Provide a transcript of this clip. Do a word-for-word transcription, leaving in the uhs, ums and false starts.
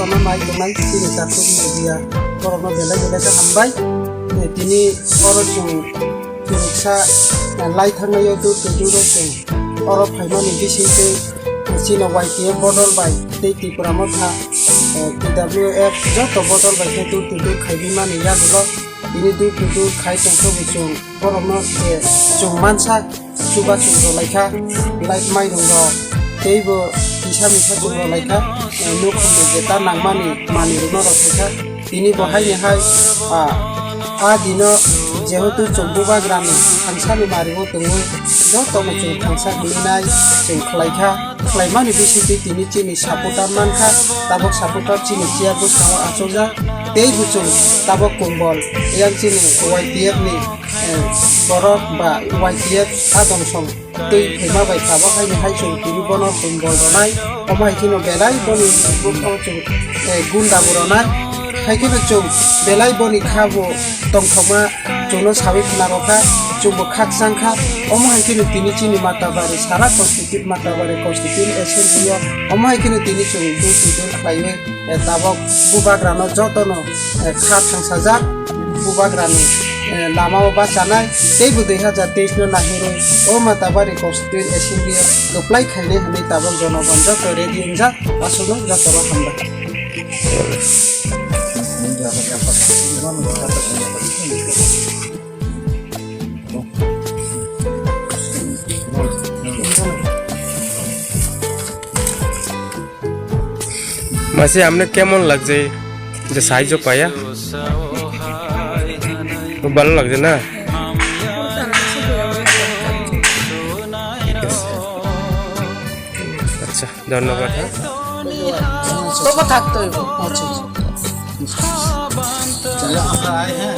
Nai tongnai chini Takhuk media borokno belai belai khe hambai. Eh, tini oro chwng phunuksa, eh, lai thangnaio dur kudur o chwng oro phaimani bisingtwi chini Y T F bodol bai tei Tipra Motha, eh, T W F joto bodol bai khe dur kudur khaibimani yagulo tini dur kudur khai tongkhe bo chwng borokno je chwng mansa. Chubachu rwlaikha, light mairung rok teibo kisa misa chung rwlaikha, eh, nukhungni jeta nangmani manwirokno rwphaikha. Tini bo haini hai, ah, a dino jehetu chwng bubagrani thangsani mario tongwi jotono chwng thangsa hwnwi nai chwng khlaikha. Khlaimani bisingtwi tini chini supporter mankha, tabok supporter chini chair bwskango achukjak, teibo chwng tabok kumbol yang chini Y T F ni eh, borok ba Y T F a dongsong twi phaima bai tabok haini hai chwng tini bono kumbol rwnai. Omo hai kheno belai boni bukhango chwng, eh, gunda bo rwnai. Hai kheno chwng belai boni kha bo tongthokma chwngno sawi khna rwkha, chwngbo khakchang kha. Omo hai kheno tini chini Matabari sara constitute, Matabari constituent assembly o omo hai kheno tini chwng dul pidul khlaiwi eh, tabok bubagrano jotono, eh, kha thangsajak bubagrani, eh, lamao bachanai teibo dui hazar teis no nahirwi o Matabari Constituent Assembly o kwplai khainai hwnwi tabok jonogon joto ready wngjak, aswkno jotono hambai. মাসি, আপনি কেমন লাগছে যে সাহায্য পাইয়া? খুব ভালো লাগছে না? ঠিক আছে। আচ্ছা, ধন্যবাদ, হ্যাঁ। তবু থাকতে হইব। আচ্ছা, আচ্ছা। চলো, আমরা আই, হ্যাঁ।